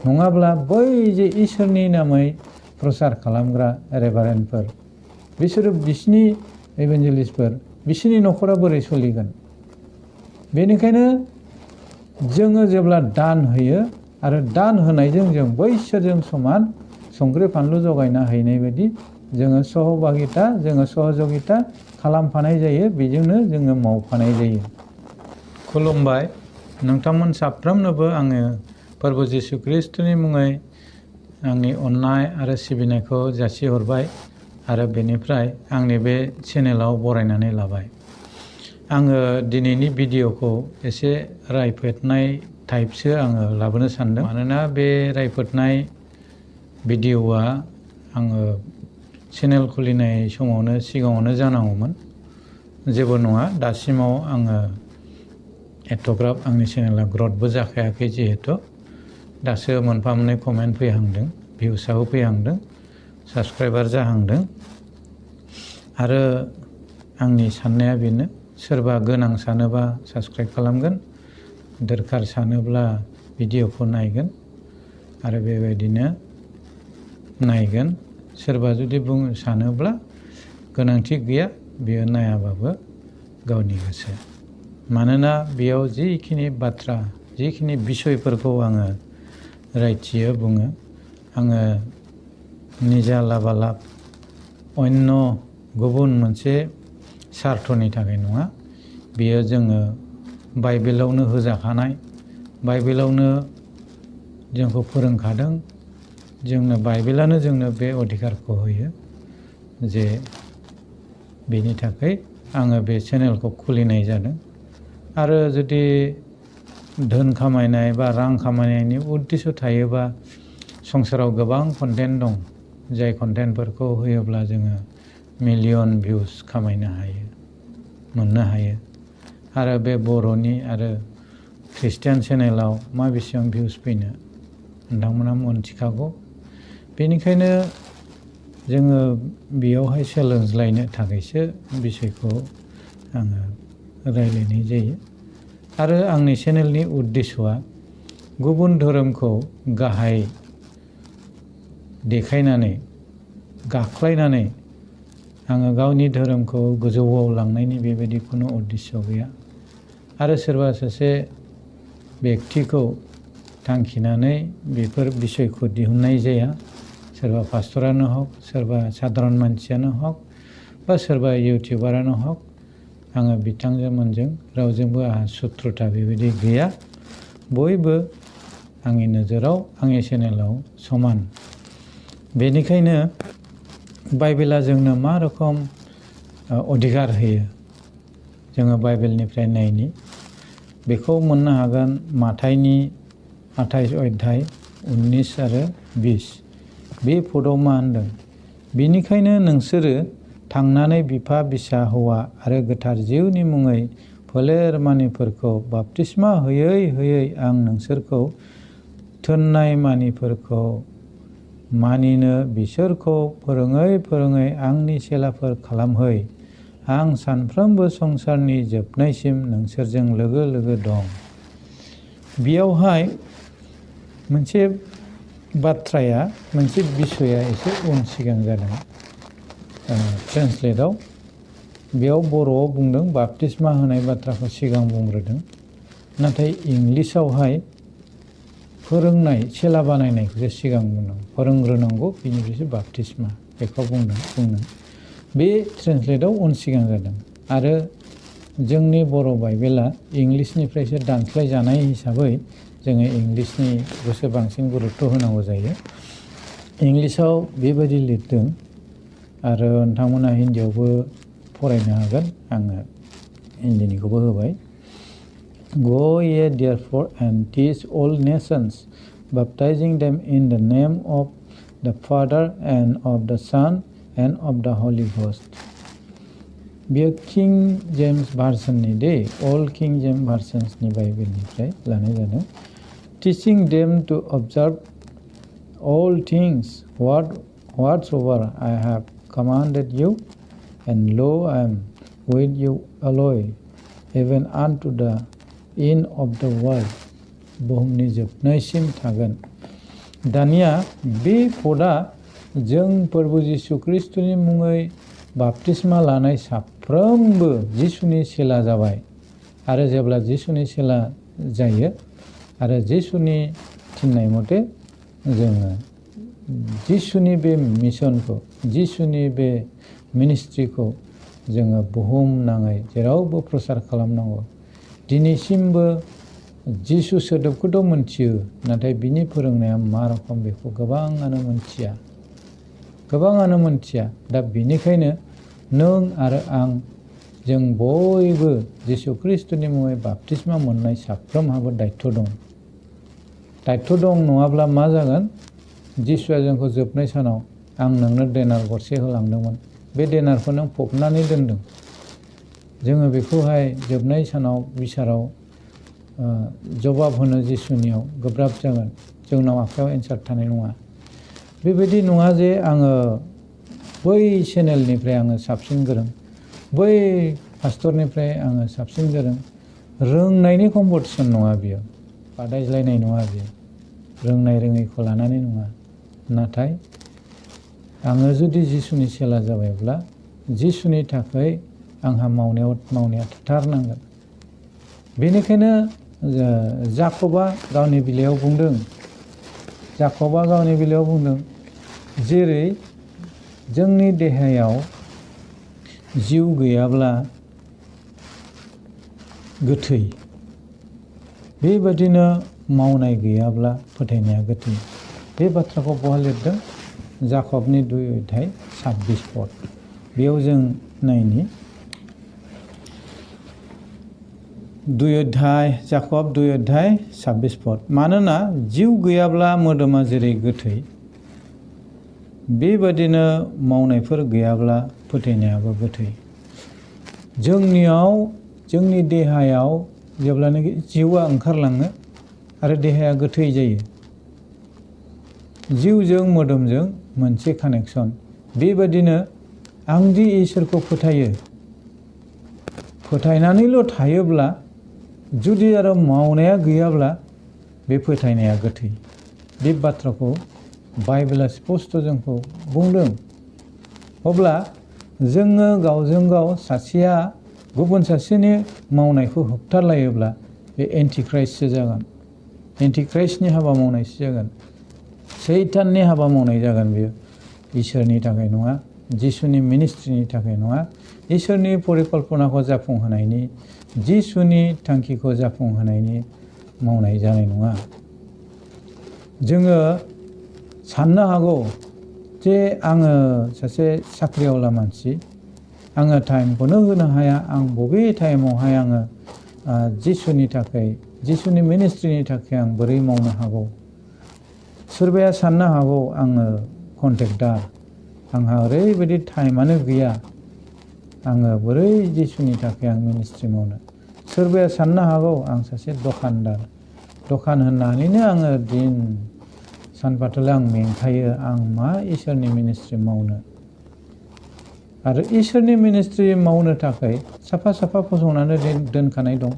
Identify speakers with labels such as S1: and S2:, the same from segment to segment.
S1: नङाब्ला बै जे इसोरनि नामै प्रसार खालामग्रा रेभारेन्डफोर बिसोरो बिसिनि इभान्जेलिस्टफोर बिसिनि न'खरा बोरै सोलिगोन? बेनिखायनो जोङो जेब्ला दान होयो आरो दान होनायजों जों बैसोरजों समान संख्रि फानलु जगायना हैनाय बायदि जोङो सहभागिता जोङो सहযোगिता खालामफानाय जायो, बेजोंनो जोङो मावफानाय जायो। खुलुमबाय नोंथांमोन साफ्रोमनोबो आङो प्रभु जिशु ख्रिस्टनि मुङै आंनि अननाय आरो सिबिनायखौ जासिहरबाय आरो बेनिफ्राय आंनि बे चेनेलाव बरायनानै लाबाय। आङो दिनैनि भिडिअखौ एसे रायफोदनाय टाइपसो आङो लाबोनो सानदों, मानोना बे रायफोदनाय भिडिअआ आङो चेनेल खुलिनाय समावनो सिगाङावनो जानांगौमोन। जेबो नङा, दासिमाव आङो एथ'ग्राब आंनि चेनेला ग्रथबो जाखायाखै, जिहेथु दासो मोनफा मोननै कमेन्ट फैहांदों, भिउसाबो फैहांदों, साबस्क्राइबार जाहांदों। आरो आंनि साननाया बेनो, सोरबा गोनां सानोबा साबस्क्राइब खालामगोन, दरखार सानोब्ला भिडिअखौ नायगोन आरो बेबायदिनो नायगोन। सोरबा जुदि सानोब्ला गोनांथि गैया, बेयो नायाबाबो गावनि गोसो। मानोना बेयाव जिखिनि बाथ्रा, जिखिनि बिसयफोरखौ आङो रायथियो बुङो, आङो निजा लाबालाब अन्य गुबुन मोनसे सार्थनि थाखाय नङा। बेयो जोङो बाइबेलावनो होजाखानाय, बाइबेलावनो जोंखौ फोरोंखादों, जोंनो बाइबेलानो जोंनो बे अधिकारखौ होयो जे बेनि थाखाय आङो बे चेनेलखौ खुलिनाय जादों। आरो जुदि धोन खामायनाय बा रां खामायनायनि उद्देश्य थायोबा संसाराव गोबां कन्टेन्ट दं, जाय कन्टेन्टफोरखौ होयोब्ला जोङो मिलियन भिउस खामायनो हायो, मोननो हायो। आरो बे बर'नि आरो ख्रिस्टियान चेनेलाव मा बेसेबां भिउस फैनो नोंथांमोना मोनथिखागौ। बेनिखायनो जोङो बेयावहाय सोलोंज्लायनो थाखायसो बिसयखौ आङो रायलायनाय जायो। आरो आंनि चेनेलनि उद्देश्यआ गुबुन धोरोमखौ गाहाय देखायनानै गाख्लायनानै आङो गावनि धोरोमखौ गोजौआव लांनायनि बेबायदि खुनु उद्देश्य गैया। आरो सोरबा सासे बेक्तिखौ थांखिनानै बेफोर बिसयखौ दिहुननाय जाया। सोरबा पास्टरानो हक, सोरबा साधारन मानसियानो हक, बा सोरबा इउटिउबारानो हक, आङो बिथांमोनजों रावजोंबो आंहा सुथ्रुता बेबायदि गैया। बयबो आंनि नोजोराव आंनि चेनेलाव समान। बेनिखायनो बाइबेला जोंनो मा रोखोम अधिकार होयो, जोङो बाइबेलनिफ्राय नायनि बेखौ मोननो हागोन माथाइनि 28 अध्याय 19 आरो 20। बे पदआव मा होनदों? बेनिखायनो नोंसोरो थांनानै बिफा बिसा हौवा आरो गोथार जिउनि मुङै फोलेर मानिफोरखौ बाप्तिस्मा होयै होयै आं नोंसोरखौ थोननाय मानिफोरखौ मानिनो बिसोरखौ फोरोङै फोरोङै आंनि चेलाफोर खालामहै। आं सानफ्रोमबो संसारनि जोबनायसिम नोंसोरजों लोगो लोगो दं। बेयावहाय मोनसे बाथ्राया, मोनसे बिसया एसे उन सिगां जादों ट्रेन्सलेटआव। बेयाव बर'आव बुंदों बाप्तिस्मा होनाय बाथ्राखौ सिगां बुंग्रोदों, नाथाय इंलिसावहाय फोरोंनाय, चेला बानायनायखौसो सिगां बुंदों। फोरोंग्रोनांगौ, बिनिफ्रायसो बाप्तिस्मा बेखौ बुंदों। बे ट्रेन्सलेटआव उन सिगां जादों। आरो जोंनि बर' बाइबेला इंलिसनिफ्रायसो दानस्लाय जानाय हिसाबै जोङो इंलिसनिखौसो बांसिन गुरुत्त होनांगौ जायो। इंलिसाव बेबायदि लिरदों, आरो नोंथांमोना हिन्दीयावबो फरायनो हागोन, आङो हिन्दीनिखौबो होबाय। Go ye therefore and teach all nations, baptizing them in the name of the Father and of the Son and of the Holy Ghost. बेयो किं जेम्स भार्सननि दे, अल किं जेम्स भार्सन्सनि बाइबेलनिफ्राय लानाय जादों। Teaching them to observe all things whatsoever I have commanded you, and lo, I am with you always, even unto the end of the world. बुहुमनि जोबनायसिम थागोन। दानिया बे पदआ जों प्रभु जिसु ख्रिस्टनि मुङै बाप्तिस्मा लानाय साफ्रोमबो जिसुनि चेला जाबाय आरो जेब्ला जिसुनि चेला जायो आरो जिसुनि थिननाय मथे जोङो जिसुनि बे मिशनखौ जिसुनि बे मिनिस्ट्रिखौ जोङो बुहुम नाङै जेरावबो प्रसार खालामनांगौ। दिनैसिमबो जिसु सोदोबखौथ' मोनथियो, नाथाय बिनि फोरोंनाया मा रोखोम बेखौ गोबाङानो मोनथिया। दा बेनिखायनो नों आरो आं जों बयबो जिसु ख्रिस्टनि मुङै बाप्तिस्मा मोननाय साफ्रोमहाबो दायित्व दं। नङाब्ला मा जागोन? जिसुआ जोंखौ जोबनाय सानाव आं नोंनो देनार गरसे होलांदोंमोन, बे देनारखौ नों फबनानै दोनदों। जोङो बेखौहाय जोबनाय सानाव बिसाराव जबाब होनो जिसुनियाव गोब्राब जागोन। जोंनाव आखायाव एन्सार थानाय नङा। बेबायदि नङा जे आङो बै चेनेलनिफ्राय आङो साबसिन गोरों, बै पास्टरनिफ्राय आङो साबसिन गोरों। रोंनायनि कम्पिटिसन नङा बियो, बादायज्लायनाय नङा बियो, रोंनाय रोङैखौ लानानै नङा। नाथाय आङो जुदि जिसुनि चेला जाबायब्ला जिसुनि थाखाय आंहा मावनाया थाथारनांगोन। बेनिखायनो जाकबा गावनि बेलायाव बुंदों, जेरै जोंनि देहायाव जिउ गैयाब्ला गोथै, बेबादिनो मावनाय गैयाब्ला फोथायनाया गोथै। बे बाथ्राखौ बहा लिरदों? जाकबनि 2:26 बेयाव जों नायनि। जाकब 2:26 मानोना जिउ गैयाब्ला मोदोमा जेरै गोथै, बेबादिनो मावनायफोर गैयाब्ला फोथायनायाबो गोथै। जोंनि देहायाव जेब्लानाखि जिउआ ओंखारलाङो आरो देहाया गोथै जायो, जिउजों मोदोमजों मोनसे कानेक्सन। बेबादिनो आं दि इसोरखौ फोथायनानैल' थायोब्ला जुदि आरो मावनाया गैयाब्ला बे फोथायनाया गोथै। बे बाथ्राखौ बाइबेला स्पष्ट जोंखौ बुंदों। अब्ला जोङो गावजों गाव सासेया गुबुन सासेनि मावनायखौ होबथालायोब्ला बे एन्टिख्राइस्टसो जागोन। एन्टिख्राइस्टनि हाबा मावनायसो जागोन। सैताननि हाबा मावनाय जागोन। बेयो इसोरनि थाखाय नङा, जिसुनि मिनिस्ट्रिनि थाखाय नङा, इसोरनि परिकल्पनाखौ जाफुंहोनायनि, जिसुनि थांखिखौ जाफुंहोनायनि मावनाय जानाय नङा। जोङो साननो हागौ जे आङो सासे साख्रिआवला मानसि, आङो टाइमखौनो होनो हाया, आं बबे टाइमावहाय आङो जिसुनि थाखाय, जिसुनि मिनिस्ट्रिनि थाखाय आं बोरै मावनो हागौ? सोरबाया साननो हागौ आङो कन्ट्रेक्टार, आंहा ओरैबायदि टाइमानो गैया, आङो बोरै जिसुनि थाखाय आं मिनिस्ट्रि मावनो? सोरबाया साननो हागौ आं सासे दखानदार, दखान होननानैनो आङो दिन सानफाथोलो आं मेंखायो, आं मा इसोरनि मिनिस्ट्रि मावनो? आरो इसोरनि मिनिस्ट्रि मावनो थाखाय साफा फसंनानै दोनखानाय दं।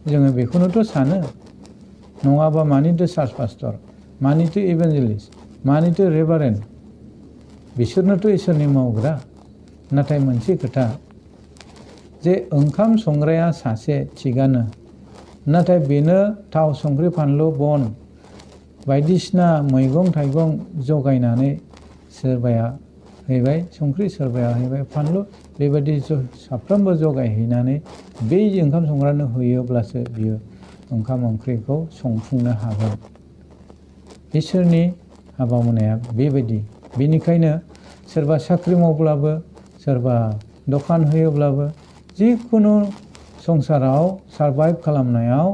S1: जोङो बेखौनोथ' सानो। नङाबा मानिथो चार्च पास्टर, मानिथो इभान्जेलिस्ट, मानिथो रेभारेन्ड? बिसोरनोथ' इसोरनि मावग्रा। नाथाय मोनसे खोथा, जे ओंखाम संग्राया सासे थिगानो, नाथाय बेनो थाव संख्रि फानलु बन बायदिसिना मैगं थाइगं जगायनानै सोरबाया हैबाय संख्रि, सोरबाया हैबाय फानलु, बेबायदि साफ्रोमबो जगायहैनानै बै ओंखाम संग्रानो होयोब्लासो बियो ओंखाम ओंख्रिखौ संफुंनो हागोन। इसोरनि हाबा मावनाया बेबायदि। बेनिखायनो सोरबा साख्रि मावब्लाबो, सोरबा दखान होयोब्लाबो, जिखुनु संसाराव सारभाइभ खालामनायाव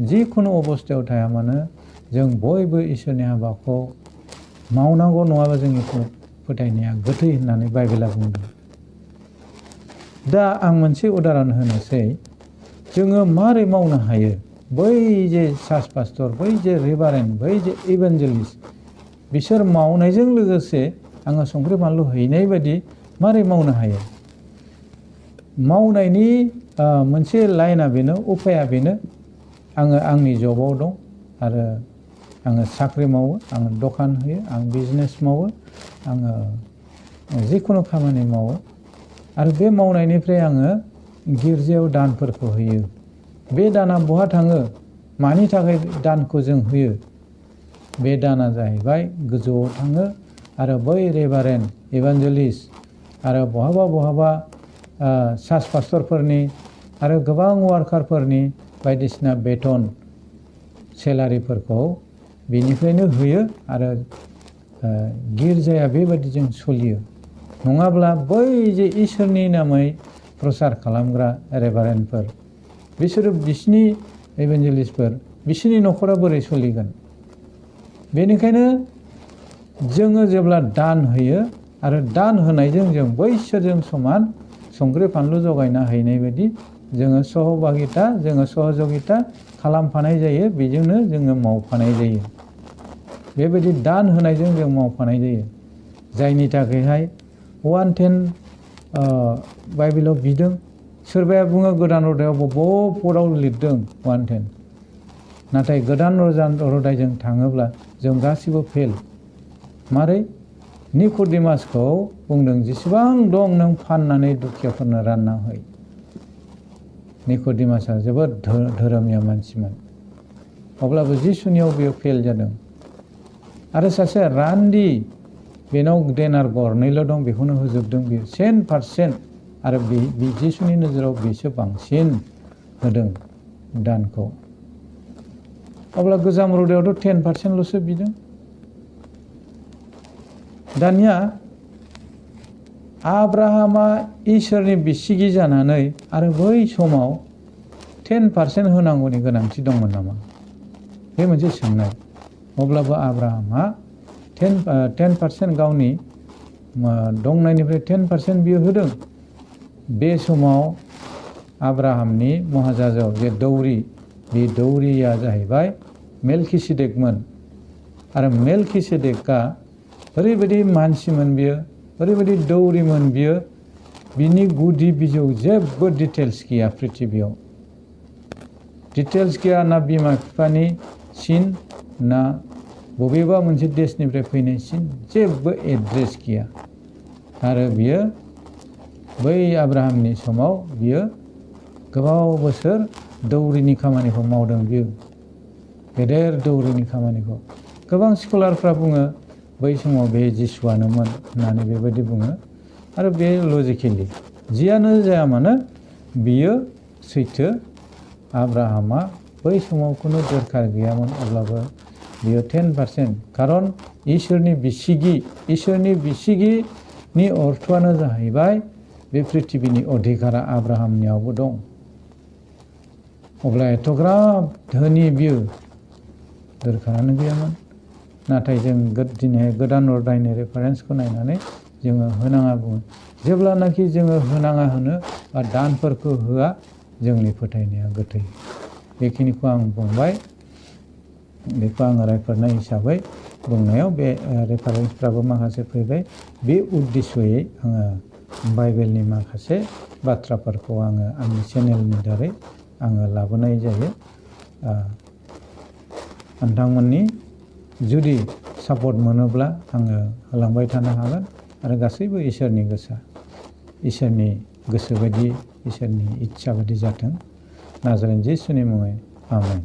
S1: जिखुनु अबस्थायाव थाया मानो, जों बयबो इसोरनि हाबाखौ मावनांगौ, नङाबा जोंनि फोथायनाया गोथै होननानै बाइबेला बुंदों। दा आं मोनसे उदाहरन होनोसै, जोङो मारै मावनो हायो? बै जे चार्च पास्टर, बै जे रेभारेन्ड, बै जे इभान्जेलिस्ट, बिसोर मावनायजों लोगोसे आङो संख्रि फानलु हैनाय बायदि मारै मावनो हायो? मावनायनि मोनसे लाइना बेनो, उफाया बेनो, आङो आंनि जबाव दं आरो आङो साख्रि मावो, आङो दखान होयो, आं बिजनेस मावो, आङो जिखुनु खामानि मावो आरो बे मावनायनिफ्राय आङो गिर्जायाव दानफोरखौ होयो। बे दाना बहा थाङो? मानि थाखाय दानखौ जों होयो? बे दाना जाहैबाय गोजौआव थाङो आरो बै रेभारेन्ड, इभान्जेलिस्ट आरो बहाबा सार्च पास्टरफोरनि आरो गोबां वार्कारफोरनि बायदिसिना बेथन सेलारिफोरखौ बेनिफ्रायनो होयो आरो गिर्जाया बेबायदिजों सोलियो। नङाब्ला बै जे इसोरनि नामै प्रसार खालामग्रा रेभारेन्डफोर, बिसोरो बिसिनि इभान्जेलिस्टफोर, बिसिनि न'खरा बोरै सोलिगोन? बेनिखायनो जोङो जेब्ला दान होयो आरो दान होनायजों जों बैसोरजों समान संख्रि फानलु जगायना हैनाय बायदि जोङो सहजगिता खालामफानाय जायो, बेजोंनो जोङो मावफानाय जायो। बेबायदि दान होनायजों जों मावफानाय जायो, जायनि थाखायहाय 1:10 बाइबेलाव बिदों। सोरबाया बुङो गोदान रदायाव बबेबा पदाव लिरदों 1:10, नाथाय गोदान रदायजों थाङोब्ला जों गासिबो फेल। मारै? निक'डिमासखौ बुंदों जेसेबां दं नों फाननानै दुखियाफोरनो रानना हो। निक'डिमासआ जोबोद धोरोमनिया मानसिमोन, अब्लाबो जिसुनियाव बेयो फेल जादों। आरो सासे रान्दि, बेनाव देनार गरनैल' दं, बेखौनो होजोबदों बियो 10%, आरो बे जिसुनि नोजोराव बेसो बांसिन होदों दानखौ। अब्ला गोजाम रदायावथ' 10%ल'सो बिदों। दानिया आब्राहामा इसोरनि बिसिगि जानानै आरो बै समाव 10% होनांगौनि गोनांथि दंमोन नामा? बे मोनसे सोंनाय। अब्लाबो आब्राहामा 10% गावनि दंनायनिफ्राय 10% बियो होदों। बे समाव आब्राहामनि महाजाजाव जे दौरि, बे दौरिया जाहैबाय मेलखिसेदेकमोन। आरो मेलखिसेदेकआ ओरैबायदि मानसिमोन बियो, ओरैबायदि दौरिमोन बियो, बिनि गुदि बिजौ जेबो डिटेल्स गैया प्रिथिबियाव। डिटेल्स गैया, ना बिमा बिफानि सिन, ना बबेबा मोनसे देशनिफ्राय फैनाय सिन, जेबो एड्रेस गैया। आरो बियो बै आब्राहामनि समाव बियो गोबाव बोसोर दौरिनि खामानिखौ मावदों। बियो गेदेर दौरिनि खामानिखौ। गोबां स्कलारफ्रा बुङो बै समाव बे जिसुआनोमोन होननानै बेबायदि बुङो। आरो बे लजिकेलि जियानो जाया मानो बियो सैथो। आब्राहामा बै समाव खुनु दरखार गैयामोन, अब्लाबो बियो 10%। खारन इसोरनि बिसिगिनि अर्थआनो जाहैबाय बे प्रिथिबिनि अधिकारा आब्राहामनियावबो दं। अब्ला एथ'ग्राब धोनि बियो दरखारानो गैयामोन। नाथाय जों दिनै गोदान रदायनि रेफारेन्सखौ नायनानै जोङो होनाङा बुङो। जेब्लानाखि जोङो होनाङा होनो बा दानफोरखौ होआ, जोंनि फोथायनाया गोथै। बेखिनिखौ आं बुंबाय। बेखौ आङो रायफोरनाय हिसाबै बुंनायाव बे रेफारेन्सफ्राबो माखासे फैबाय। बे उद्देश्ययै आङो बाइबेलनि माखासे बाथ्राफोरखौ आङो आंनि चेनेलनि दारै आङो लाबोनाय जायो। नोंथांमोननि जुदि सापर्ट मोनोब्ला आङो होलांबाय थानो हागोन। आरो गासैबो इसोरनि गोसो बायदि, इसोरनि इस्सा बायदि जाथों। नाजारेन जिसुनि मुङै आमेन।